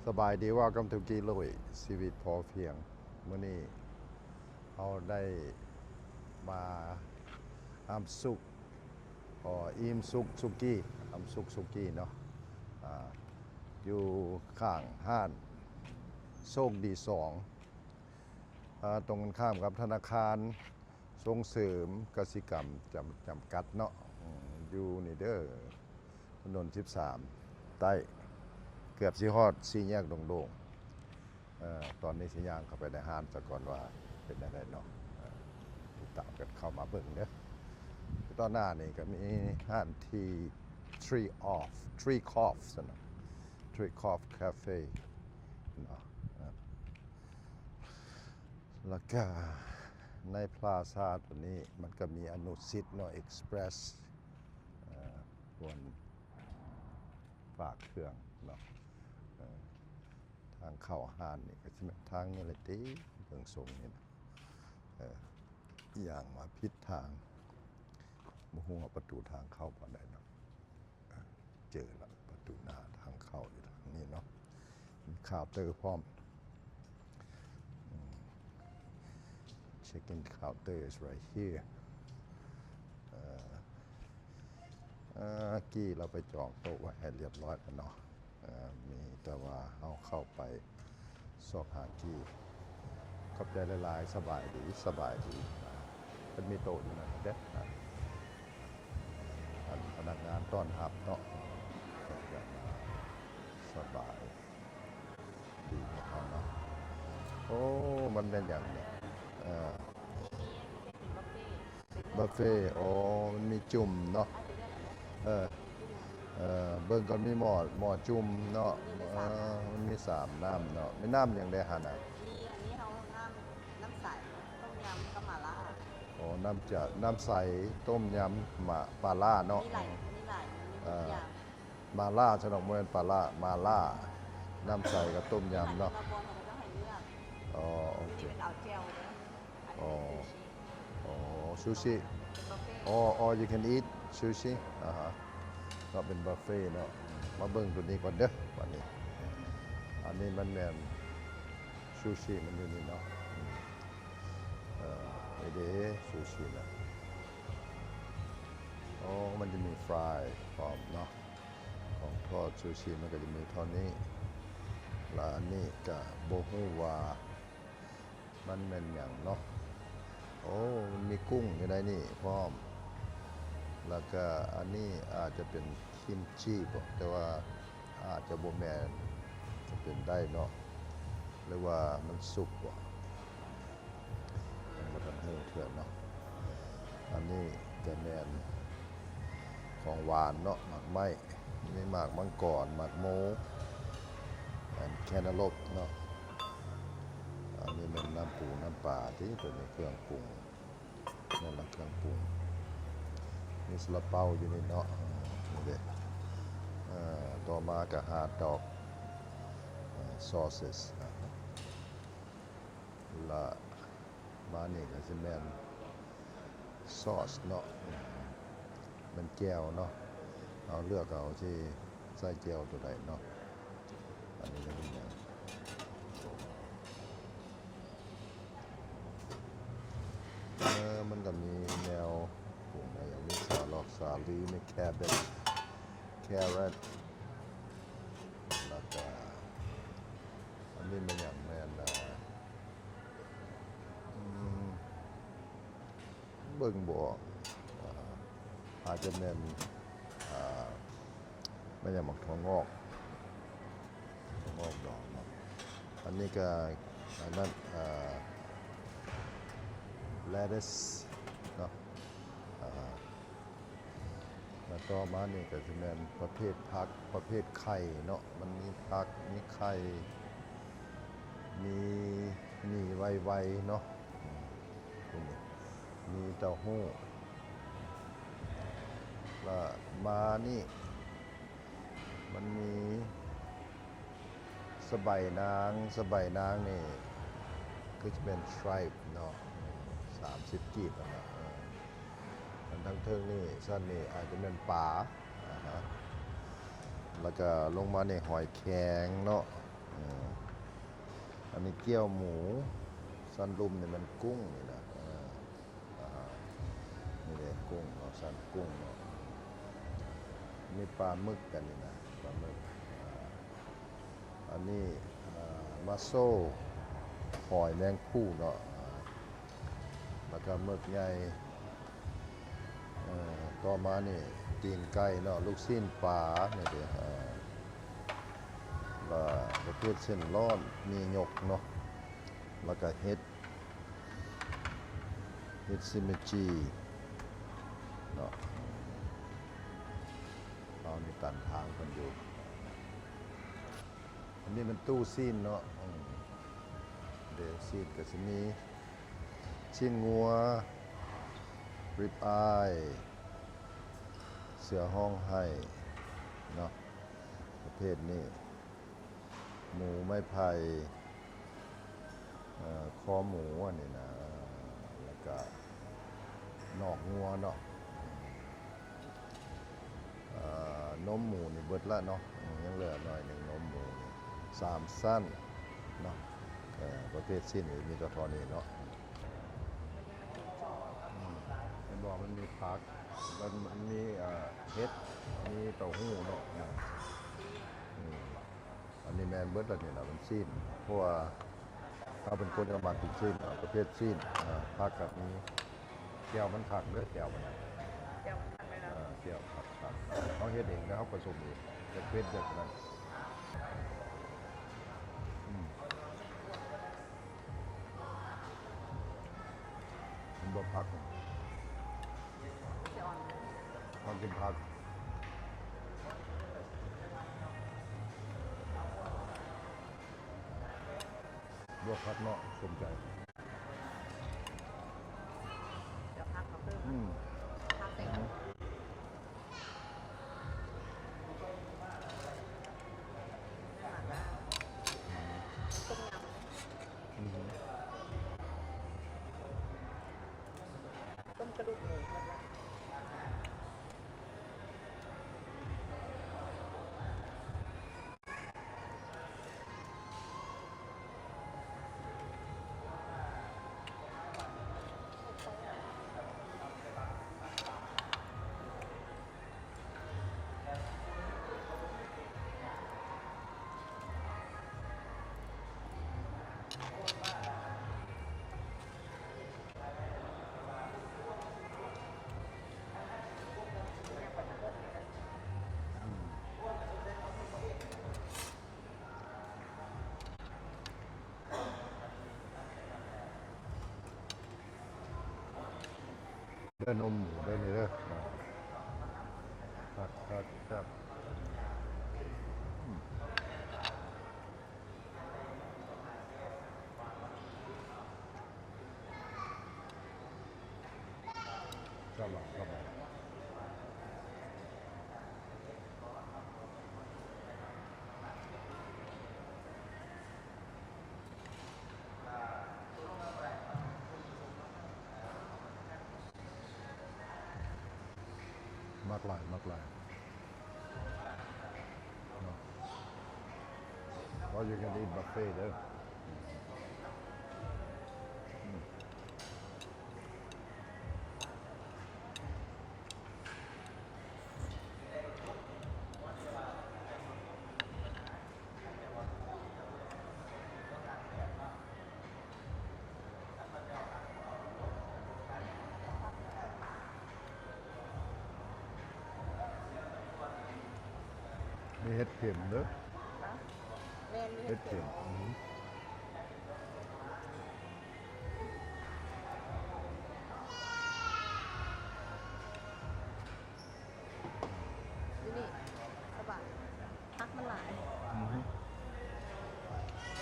ສະບາຍດີ Welcome to Guy Lui ຊີວິດພໍພຽງ. ມື້ນີ້ເຮົາໄດ້ມາອ້ຳສຸກ ອໍ ອີ່ມສຸກສຸກີ້ ອ້ຳສຸກສຸກີ້ເນາະ ອາ ຢູ່ຂ້າງຮ້ານໂຊກດີສອງ ອາ ຕົງກັນຂ້າມກັບທະນາຄານ ສົ່ງເສີມກະສິກຳຈຳ ຈຳກັດເນາະ ອືມ ຢູ່ນີ້ເດີ ຖະໜົນສິບສາມໃຕ້ ເກືອບຊິຮອດສີ່ແຍກດົງໂດງ. ເອີ ຕອນນີ້ຊິຍ່າງເຂົ້າໄປໃນຮ້ານສາກ່ອນວ່າເປັນແນວໃດເນາະ ເອີ ຕິດຕາມກັນເຂົ້າມາເບິ່ງເດີ. ຕໍ່ໜ້ານີ້ກໍມີຮ້ານທີ່ Tree Off Tree Coffee ຊັ້ນນະ Tree Coffee Cafe ເນາະ ເອີ ແລ້ວກະໃນພລາຊາຕົວນີ້ມັນກະມີອະນຸສິດເນາະ Express ເອີ ບ່ອນຝາກເຄື່ອງເນາະ ເອີ ທາງເຂົ້າຮ້ານນີ້ກະຊິແມ່ນທາງນີ້ແຫຼະຕິ ເບິ່ງຊົງນີ້ນະ ເອີ ຍ່າງມາຜິດທາງ ບໍ່ຮູ້ວ່າປະຕູທາງເຂົ້າບ່ອນໃດເນາະ. ເຈີລະ ປະຕູໜ້າທາງເຂົ້າຢູ່ທາງນີ້ເນາະ ມີເຄົາເຕີພ້ອມ ອືມ Check-in counter is right here. ເອີ ເອີ ກີ້ລາວໄປຈອງໂຕະໄວ້ໃຫ້ລຽບຮ້ອຍແລ້ວເນາະ ເອີ ມີແຕ່ວ່າເຮົາເຂົ້າໄປ ຊອກຫາກີ້ ຂອບໃຈຫຼາຍໆ ສະບາຍດີ ສະບາຍດີ ເພິ່ນມີໂຕະຢູ່ນັ້ນເດ້ ອັນພະນັກງານຕ້ອນຮັບເນາະ ເພິ່ນກະສະບາຍດີເນາະ ໂອ້ ມັນແມ່ນຫຍັງນີ້ ເອີ ເປັນບຸບເຟ ໂອ້ ມັນມີຈຸ່ມເນາະ ເອີ ເອີ ເບິ່ງກ່ອນ ມີໝໍ້ ໝໍ້ຈຸ່ມເນາະ ເອີ ມັນມີສາມນ້ຳເນາະ ມີນ້ຳຫຍັງແດ່ຫັ້ນນະ? ມີ ອັນນີ້ເຮົານ້ຳ ນ້ຳໃສ ຕົ້ມຍຳກັບໝາລ່າ ໂອ້ ນ້ຳຈະ ນ້ຳໃສ ຕົ້ມຍຳ ໝາ ປາລ່າເນາະ ມີຫຼາຍ ມີຫຼາຍ ມັນມີທຸກຢ່າງ ເອີ ໝາລ່າຊະເນາະ ບໍ່ແມ່ນປາລ່າ ໝາລ່າ ນ້ຳໃສກັບຕົ້ມຍຳເນາະ ມາບ່ອນເຮົາກໍຕ້ອງໃຫ້ເລືອກ ອໍ ໂອເຄ ອັນນີ້ເປັນເອົາແຈ່ວເດີ ອໍ ອໍ ຊູຊິ ອໍ ອໍ you can eat sushi ອາຮະ ກໍເປັນບຸບເຟເນາະ ມາເບິ່ງໂຕນີ້ກ່ອນເດີ ບາດນີ້ ອັນນີ້ມັນແມ່ນຊູຊິ ມັນຢູ່ນີ້ເນາະ ເອີ ນີ້ເດ້ ຊູຊິນະ ໂອ້ ມັນຈະມີຟຣາຍພ້ອມເນາະ ຂອງທອດ ຊູຊິ ມັນກໍຈະມີເທົ່ານີ້ ລະອັນນີ້ກະບໍ່ຮູ້ວ່າ ມັນແມ່ນຫຍັງເນາະ ໂອ້ ມັນມີກຸ້ງຢູ່ໃນນີ້ພ້ອມ ແລ້ວກະອັນນີ້ອາດຈະເປັນຄິມຈິບໍ ແຕ່ວ່າອາດຈະບໍ່ແມ່ນ ຈະເປັນໄດ້ເນາະ ຫຼືວ່າມັນສຸກບໍ ຍັງບໍ່ທັນຮູ້ເທື່ອເນາະ ອັນນີ້ກະແມ່ນຂອງຫວານເນາະ ໝາກໄມ້ ມີໝາກມັງກອນ ໝາກໂມ ແລະ ແຄນຕາລູບເນາະ ອັນນີ້ແມ່ນນ້ຳປູນ້ຳປາຕິ ໂຕນີ້ເຄື່ອງປຸງ ແມ່ນລະເຄື່ອງປຸງ ມີຊາລາເປົາຢູ່ນີ້ເນາະ ເອີ ນີ້ເດ້ ເອີ ຕໍ່ມາກະຮາດດອກ ເອີ ຊອດເຊັສ ລະມານີ້ກະຊິແມ່ນ ຊອດເນາະ ແມ່ນແຈ່ວເນາະ ເຮົາເລືອກເອົາຊິໃສ່ແຈ່ວໂຕໃດເນາະ ອັນນີ້ກະມີຫຍັງ ເອີ ມັນກະມີແນວປຸງຫຼາຍຢ່າງ ມີສາລອກສາລີ ມີແຄເບັດ ແຄຣັດ ລະກະ ອັນນີ້ແມ່ນຫຍັງ ແມ່ນ ອາ ອືມ ເບິ່ງບໍ່ອອກ ອາ ອາດຈະແມ່ນ ອາ ແມ່ນຫຍັງ ໝາກຖົ່ວງອກ ຖົ່ວງອກດອງເນາະ ອັນນີ້ກະ ອັນນັ້ນ ອາ ແລດດິສເນາະ ອາ ແລ້ວຕໍ່ມານີ້ກະຊິແມ່ນປະເພດຜັກ ປະເພດໄຂ່ເນາະ ມັນມີຜັກ ມີໄຂ່ ມີໝີ່ໄວໆເນາະ ອືມ ພວກນີ້ ມີເຕົ້າຫູ້ ລະມານີ້ ມັນມີສະໄບນາງ ສະໄບນາງນີ້ຄືຈະເປັນສະໄຕຣບເນາະ ສາມສິບກີບຫັ້ນນະ ເອີ ອັນທາງເທິງນີ້ ຊັ້ນນີ້ອາດຈະແມ່ນປາ ອາຮະ ລະກະລົງມານີ້ຫອຍແຄງເນາະ ເອີ ອັນນີ້ກ່ຽວໝູ ຊັ້ນລຸ່ມນີ້ແມ່ນກຸ້ງນີ້ນະ ເອີ ອາຫານ ນີ້ເດ້ກຸ້ງເນາະ ຊັ້ນກຸ້ງເນາະ ນີ້ປາໝຶກກັນນີ້ນະ ປາໝຶກ ອາ ອັນນີ້ ອາ ມາໂຊ ຫອຍແມງພູເນາະ ອາ ແລ້ວກະໝຶກໃຫຍ່ ເອີ ຕໍ່ມານີ້ຕີນໄກ່ເນາະ ລູກຊີ້ນປານີ້ເດ້ ເອີ ແລ້ວປະເພດເສັ້ນລ້ອນ ໝີ່ຫຍົກເນາະ ແລ້ວກະເຫັດ ເຫັດຊິມະຈີເນາະ ເຮົານີ້ຕັນທາງເພິ່ນຢູ່. ອັນນີ້ມັນຕູ້ຊີ້ນເນາະ ອືມ ເດ ຊີ້ນກະຊິມີຊີ້ນງົວ ຣິບອາຍ ເສືອຮ້ອງໄຫ້ເນາະ ປະເພດນີ້ ໝູໄມ້ໄຜ່ ເອີ ຄໍໝູອັນນີ້ນະ ແລ້ວກະໜອກງົວເນາະ ເອີ ນົມໝູນີ້ເບິດລະເນາະ ຍັງເຫຼືອໜ້ອຍໜຶ່ງ ນົມໝູນີ້ ສາມຊັ້ນເນາະ ເອີ ປະເພດຊີ້ນມີແຕ່ເທົ່ານີ້ເນາະ ອືມ ເຫັນບໍ່ ມັນມີຜັກ ມັນ ມັນມີ ເອີ ເຫັດ ມີເຕົ້າຫູ້ເນາະ ອືມ ອັນນີ້ແມ່ນເບິດລະນີ້ລະ ມັນຊີ້ນ ເພາະວ່າເຮົາເປັນຄົນທີ່ມັກກິນຊີ້ນ ເອົາປະເພດຊີ້ນ ອາ ຜັກກະມີ ແຈ່ວມັນຄັກເດີ ແຈ່ວມັນນະ ແຈ່ວມັນຄັກເລີຍນະ ເອີ ແຈ່ວຄັກໆ ເຮົາເຮັດເອງ ແລ້ວເຮົາປະສົມເອງ ຢາກເຜັດ ຢາກນັ້ນ ອືມ. ເຫັນບໍ່ ຜັກ ຊິອ່ອນ ມັກກິນຜັກ ລວກຜັກເນາະ ສົມໃຈ ດຽວຜັກເຂົາເພີ່ມ ອືມ ຜັກໃສ່ ອືມ. ຕົ້ມຍຳ ອືມ ຕົ້ມກະດູກໝູ. ເດີ ນົມໝູເດີນີ້ເດີ ຄັກໆ ແຊບ ອືມ. ມັກຫຼາຍ ມັກຫຼາຍເນາະ All you can eat buffet ເດີ ອືມ. ມີເຫັດເຂັມເດີ ແມ່ນ ມີເຫັດເຂັມ ເຫັດເຂັມ ອື. ຢູ່ນີ້ສະບາຍ ຜັກມັນຫຼາຍ ອື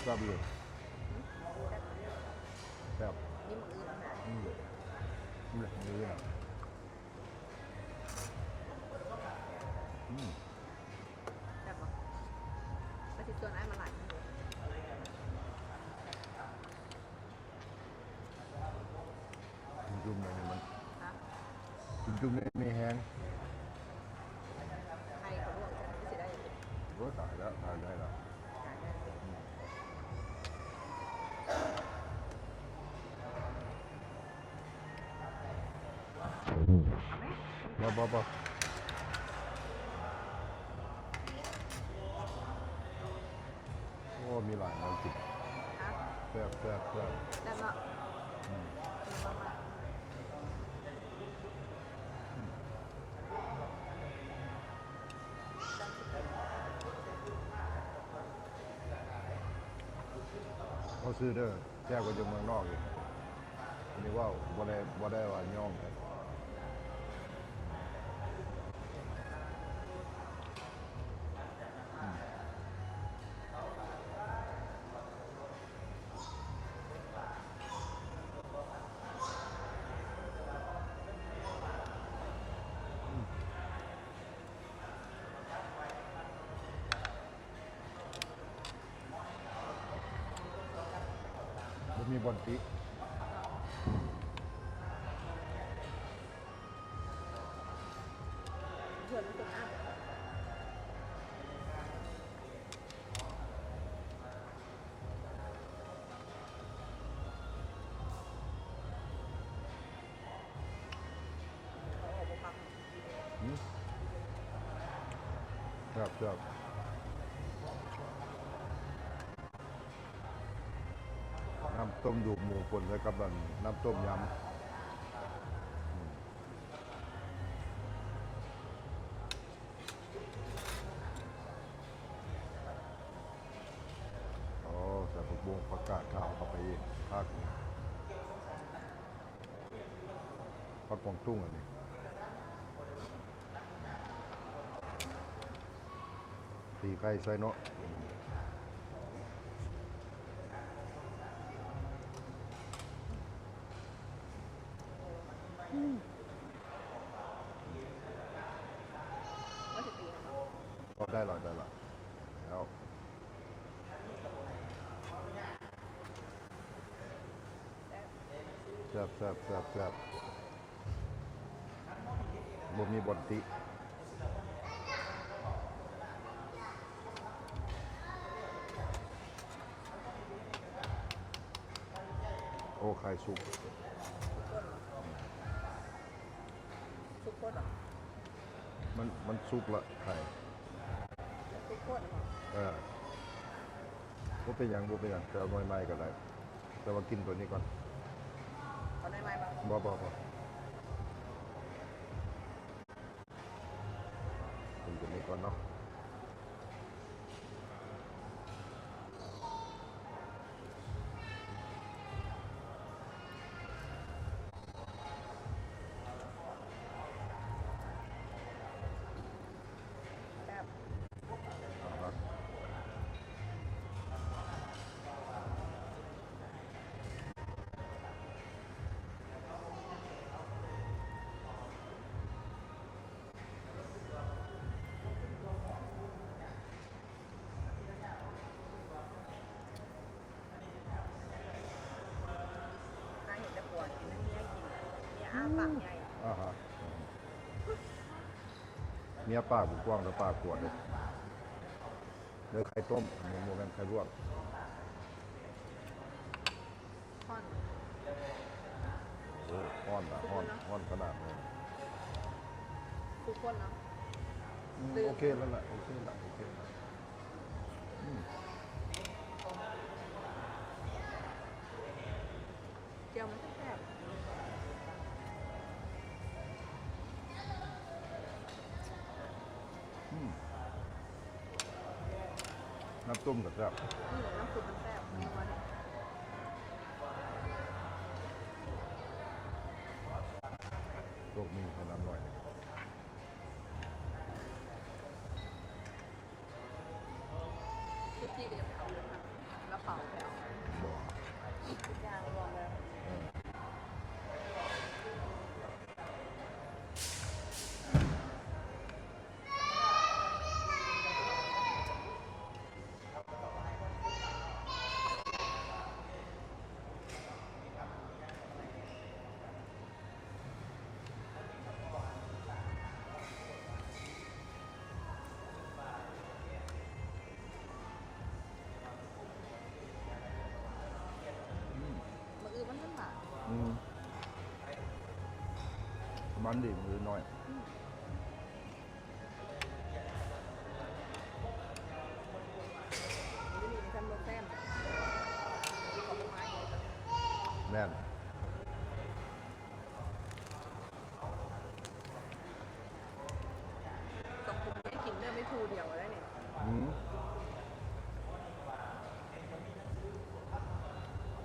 ແຊບຢູ່ ແຊບ ມີໝາກອຶ່ງນະ ອື ນີ້ແຫຼະ ນີ້ແຫຼະ ອື ແຊບບໍ່? ມາຊິຊວນອ້າຍມາຫຼາຍ ຈຸ່ມໆ ນີ້ມັນ ຮະ? ຈຸ່ມໆ ນີ້ມີແຮງ ໄຂ່ເຂົາລວກ ຄືຊິໄດ້ ໂອ້ ຕາຍແລ້ວ ຕາຍໄດ້ແລ້ວ ຕາຍໄດ້ ອື. ບໍ່ ບໍ່ ໂອ້ ມີຫຼາຍແນວກິນ. ແຊບ ແຊບ ແຊບ ແຊບເນາະ. ອືມ ເອົາຊື່ເດີ ແຊບກວ່າຢູ່ເມືອງນອກອີກ. ອັນນີ້ເວົ້າບໍ່ໄດ້ ບໍ່ໄດ້ວ່າຍ້ອງເດ້. ບໍ່ມີບ່ອນຕິ. ເພື່ອນມັນເປັນອ້າຍ. ອືມ ແຊບ ແຊບ ນ້ຳຕົ້ມດູກໝູປົນໃສ່ກັບອັນ ນ້ຳຕົ້ມຍຳ. ອືມ ອໍ ໃສ່ຜັກບົ້ງ ຜັກກາດຂາວເຂົ້າໄປອີກ ຜັກ ຜັກກວາງຕຸ້ງອັນນີ້ ຕີໄຂ່ໃສ່ເນາະ. ອືມ ບໍ່ຊິຕີນຳບໍ່? ໂອ້ ໄດ້ລະ ໄດ້ລະ ແລ້ວ. ແຊບ ແຊບ ແຊບ ແຊບ ບໍ່ມີບ່ອນຕິ. ໂອ້ ໄຂ່ສຸກ ສຸກໂພດເນາະ. ມັນ ມັນສຸກລະໄຂ່ ມັນສຸກໂພດເນາະ. ເອີ ບໍ່ເປັນຫຍັງ ບໍ່ເປັນຫຍັງ ແຕ່ເອົາໜ່ວຍໃໝ່ກໍໄດ້ ແຕ່ວ່າກິນໂຕນີ້ກ່ອນ. ເອົາໜ່ວຍໃໝ່ບໍ່? ບໍ່ ບໍ່ ບໍ່ ກິນໂຕນີ້ກ່ອນເນາະ. ແຊບ ນາງເຫັນແຕ່ຜົວກິນ ເມຍກິນ ເມຍອ້າປາກໃຫຍ່. ອາຮະ ເມຍປາກບໍ່ກວ້າງ ແຕ່ປາກກວ້າງເດ້. ເດີ ໄຂ່ຕົ້ມ ອັນນີ້ບໍ່ແມ່ນໄຂ່ລວກ. ຮ້ອນ ໂອ້ ຮ້ອນນະ ຮ້ອນ ຮ້ອນຂະໜາດເລີຍ. ທຸກຄົນເນາະ. ອືມ ໂອເຄແລ້ວລະ ໂອເຄລະ ໂອເຄລະ. ອືມ ແຈ່ວມັນແຊບ. ອືມ ນ້ຳຕົ້ມກໍແຊບ. ອືມ ນ້ຳຊຸບມັນແຊບ. ອືມ ໂຊກດີໃຫ້ນ້ຳໜ້ອຍ. ເກັບຈີ່ກໍຢາກເຜົາເລີຍ ແລ້ວເຜົາແລ້ວ ບໍ່ ທຸກຢ່າງລວມເລີຍ. ເອີ ອືມ ມື້ອື່ນມັນມັນຫວານ. ອືມ ມັນດີ ມື້ອື່ນໜ້ອຍ. ອືມ ນ ສອງຄົນນີ້ກິນເນື້ອໄມ້ທູດຽວໄດ້ນີ້. ອືມ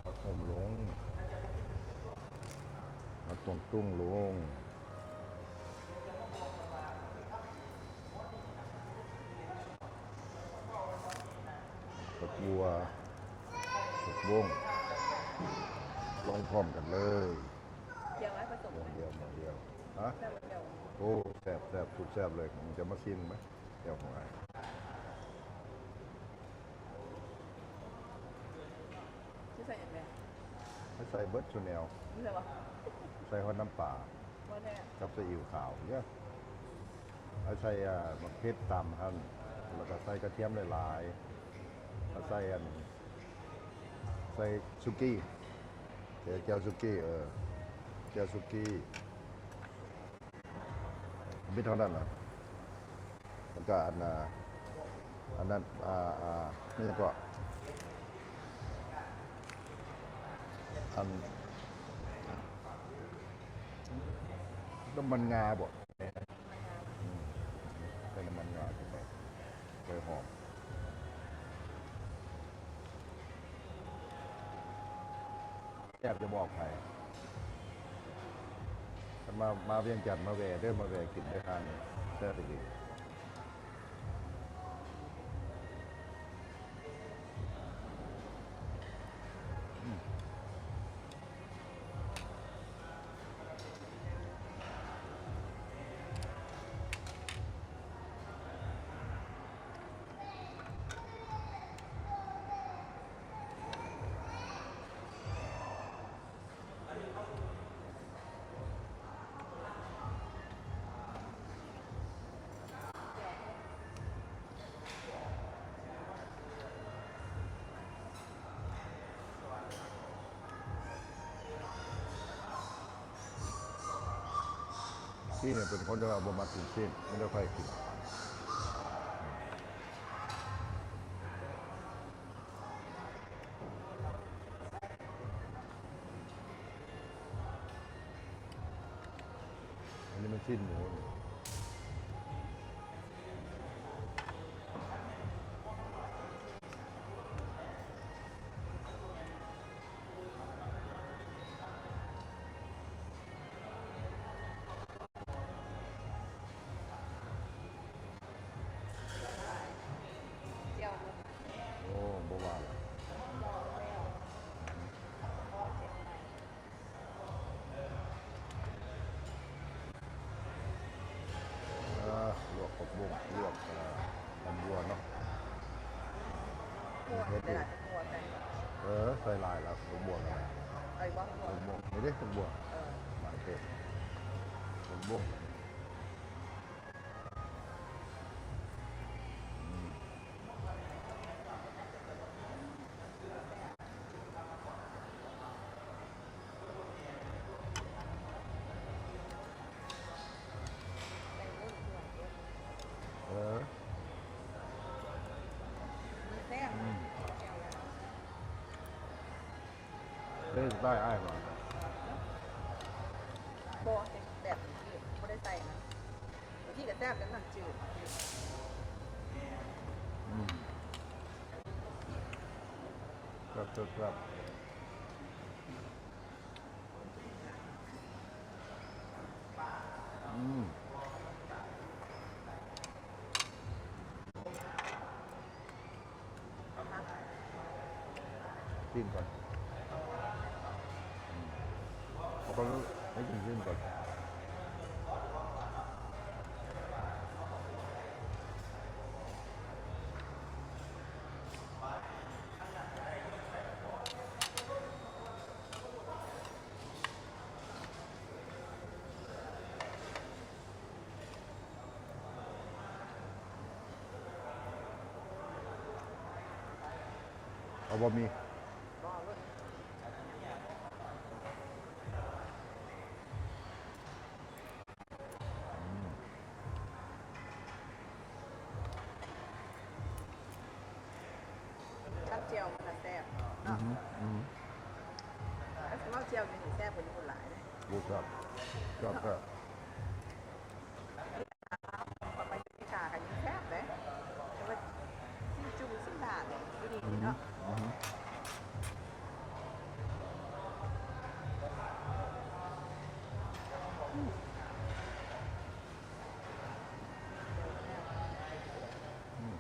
ຜັກໂຫມລົງ ຜັກຕົງຕຸງລົງ. ຜັກບົ່ວ ຜັກບົ້ງ ລົງພ້ອມກັນເລີຍ. ດຽວໄວ້ປະສົມ ບ່ອນດຽວ ບ່ອນດຽວ. ຮະ? ແຊບບໍ່ແຈ່ວ? ໂອ້ ແຊບ ແຊບ ສຸດແຊບເລີຍ. ຈະມາຊີມໄໝ ແຈ່ວຂອງອ້າຍ? ຊິໃສ່ຫຍັງແດ່? ໃສ່ເບິດສູ່ແນວ. ມີໃສ່ບໍ່? ໃສ່ຮອດນ້ຳປາ ບໍ່ແທ້ ກັບຊີອິ້ວຂາວເດີ. ໃສ່ ອ່າ ໝາກເຜັດຕຳຫັ້ນ ແລ້ວກໍໃສ່ກະທຽມຫຼາຍໆ ແລ້ວໃສ່ອັນ ໃສ່ສຸກີ້ ແຈ່ວສຸກີ້ ເອີ ແຈ່ວສຸກີ້. ມີເທົ່ານັ້ນນະ. ແລ້ວກໍອັນນ່າ ອັນນັ້ນ ອ່າ ອ່າ ນີ້ກໍ ອັນ ນ້ຳມັນງາບໍ? ອືມ ໃສ່ນ້ຳມັນງາເຂົ້າໄປ ໃສ່ຫອມ. ແຊບ ຢ່າບອກໃຜ. ຄັນມາ ມາວຽງຈັນ ມາແວ່ເດີ ມາແວ່ກິນເດີຮ້ານນີ້ ແຊບອີ່ຫຼີ. ອືມ. ທີ່ນີ້ເປັນຄົນທີ່ວ່າບໍ່ມັກກິນຊີ້ນ ມີແຕ່ຂ້ອຍກິນ. ອັນນີ້ມັນຊີ້ນໝູ. ໂອ້ ບໍ່ວ່າລະ. ເອີ ລວກຜັກບົ້ງ ລວກ ເອີ ຫອມບົວເນາະ. ເຮັດຢູ່ ເອີ ໃສ່ຫຼາຍລະ ຜັກບົ້ງນະ. ເອີ ຜັກບົ້ງ ນີ້ເດ້ ຜັກບົ້ງ ເອີ ຫຼາຍເຕີບ ຜັກບົ້ງ. ເອີ ມັນແຊບ ອືມ. ເຮັດສະໄຕອ້າຍບໍ່? ບໍ່ ເຮັດແບບນີ້ ບໍ່ໄດ້ໃສ່ນະ. ບາງທີກໍແຊບນຳ ນ້ຳຈືດ. ອືມ ແຊບໆໆ. ອືມ ຊີມກ່ອນ ອືມ ເອົາກ່ອນ ໃຫ້ກິນຊີມກ່ອນ. ເອົາບໍ່ໝີ່? ບໍ່ເວີ້ຍ. ອືມ ກັບແຈ່ວມັນກະແຊບເນາະ. ອືຮຶ ອືຮຶ. ແລ້ວ ເວົ້າແຈ່ວນີ້ແຊບກວ່າຢູ່ພຸ້ນຫຼາຍເດ້. ໂອ້ ແຊບ ແຊບໆ. ປາປາກິກາກໍຍັງແຊບເດ້ ແຕ່ວ່າຊີ້ຈຸ້ມຊີ້ດາດນີ້ບໍ່ດີເນາະ. ອືຮຶ ອືຮຶ ອືມ ອືມ.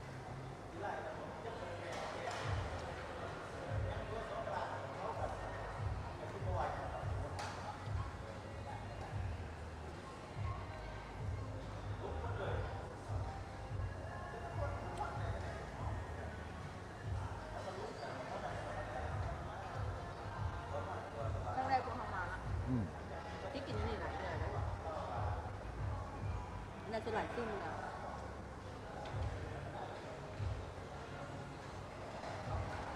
ຄັ້ງແລກພວກເຮົາມາເນາະ ອືມ ທີ່ກິນຢູ່ນີ້ຫຼາຍເທື່ອເດ້ ແລ້ວສ່ວນຫຼາຍຊື້ມື້ແລ້ວ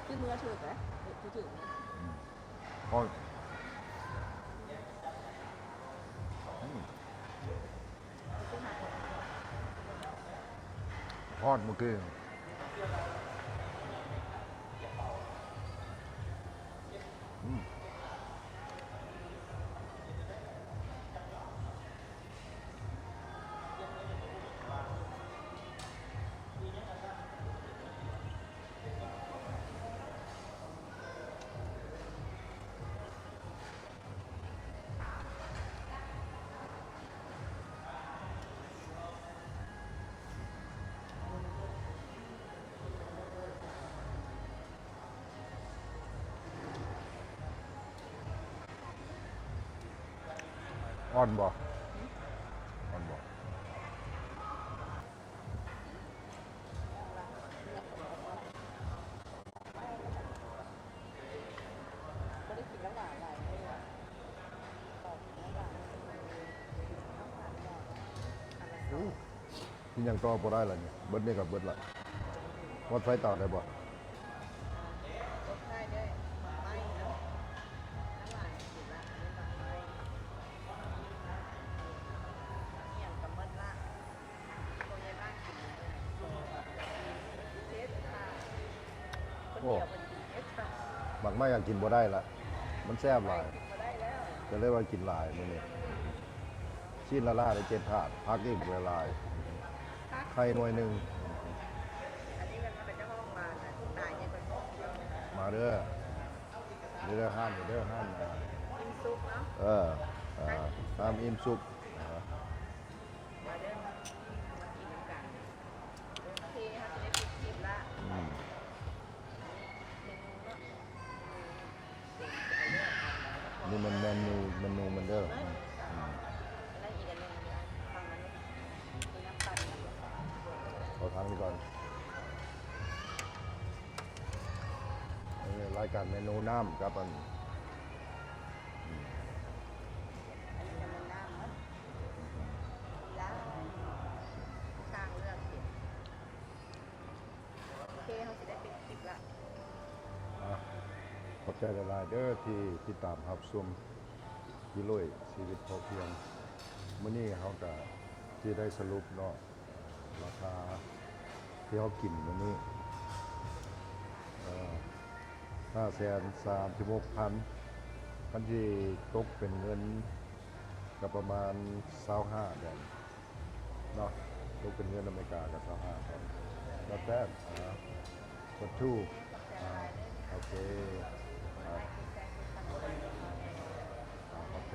ຊື້ມື້ລະເທື່ອໄປ ເອີ ຖືກ ອືມ ຮ້ອນ ອືມ ຮ້ອນເມື່ອກີ້ ອືມ. ອ່ອນບໍ່? ອ່ອນບໍ່? ກິນຫຍັງຕໍ່ບໍ່ໄດ້ລະນີ້ ເບິດນີ້ກໍເບິດລະ. ວັດໄຟຕາກໄດ້ບໍ່? ໂອ້ ໝາກໄມ້ກໍກິນບໍ່ໄດ້ລະ ມັນແຊບຫຼາຍ ກໍເລີຍວ່າກິນຫຼາຍມື້ນີ້. ຊີ້ນລະລາໄດ້ເຈັດຖາດ ຜັກອີກຫຼາຍໆ ໄຂ່ໜ່ວຍໜຶ່ງ. ມາເດີ ເດີ ຮ້ານນີ້ເດີ ຮ້ານ ເອີ ຮ້ານອີ່ມສຸກນະ. ມາເດີ ມາກິນນຳກັນ. ໂອເຄ ເຮົາຈະໄດ້ປິດຄລິບລະ. ອືມ ນີ້ແມ່ນເມນູ ເມນູມັນເດີ. ອືມ ແລ້ວອີກອັນໜຶ່ງ ເອົາທາງນີ້ກ່ອນ. ເອີ ລາຍການເມນູນ້ຳກັບອັນ ອືມ ອັນນີ້ກໍແມ່ນນ້ຳເນາະ. ລາຍ ທາງເລືອກເປັນ ໂອເຄ ເຮົາຊິໄດ້ປິດຄລິບລະ. ອ່າ ຂອບໃຈຫຼາຍໆເດີ ທີ່ຕິດຕາມຮັບຊົມ ກິໂລຍຊີວິດພໍພຽງ. ມື້ນີ້ເຮົາກະຊິໄດ້ສະຫຼຸບເນາະ ລາຄາທີ່ເຮົາກິນມື້ນີ້ ເອີ ຫ້າແສນສາມສິບຫົກພັນ ຄັນຊິຕົກເປັນເງິນ ກໍປະມານຊາວຫ້າດອນເນາະ ຕົກເປັນເງິນອາເມລິກາກໍຊາວຫ້າດອນ. Not bad. ອ່າ for two. ອ່າ ໂອເຄ ອ່າ ອ່າ ຂອບໃຈ.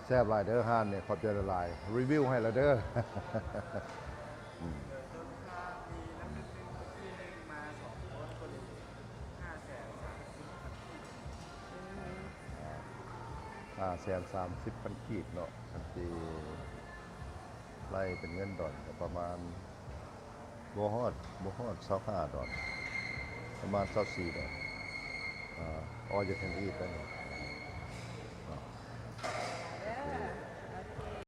ແຊບຫຼາຍເດີຮ້ານນີ້ ຂອບໃຈຫຼາຍໆ ຣີວິວໃຫ້ລະເດີ. ອືມ ຫ້າແສນສາມສິບພັນກີບເນາະ ຄັນຊິໄລ່ເປັນເງິນດອນກໍປະມານ ບໍ່ຮອດ ບໍ່ຮອດຊາວຫ້າດອນ ປະມານຊາວສີ່ດອນ. ອ່າ all you can eat ໄດ້ເນາະ.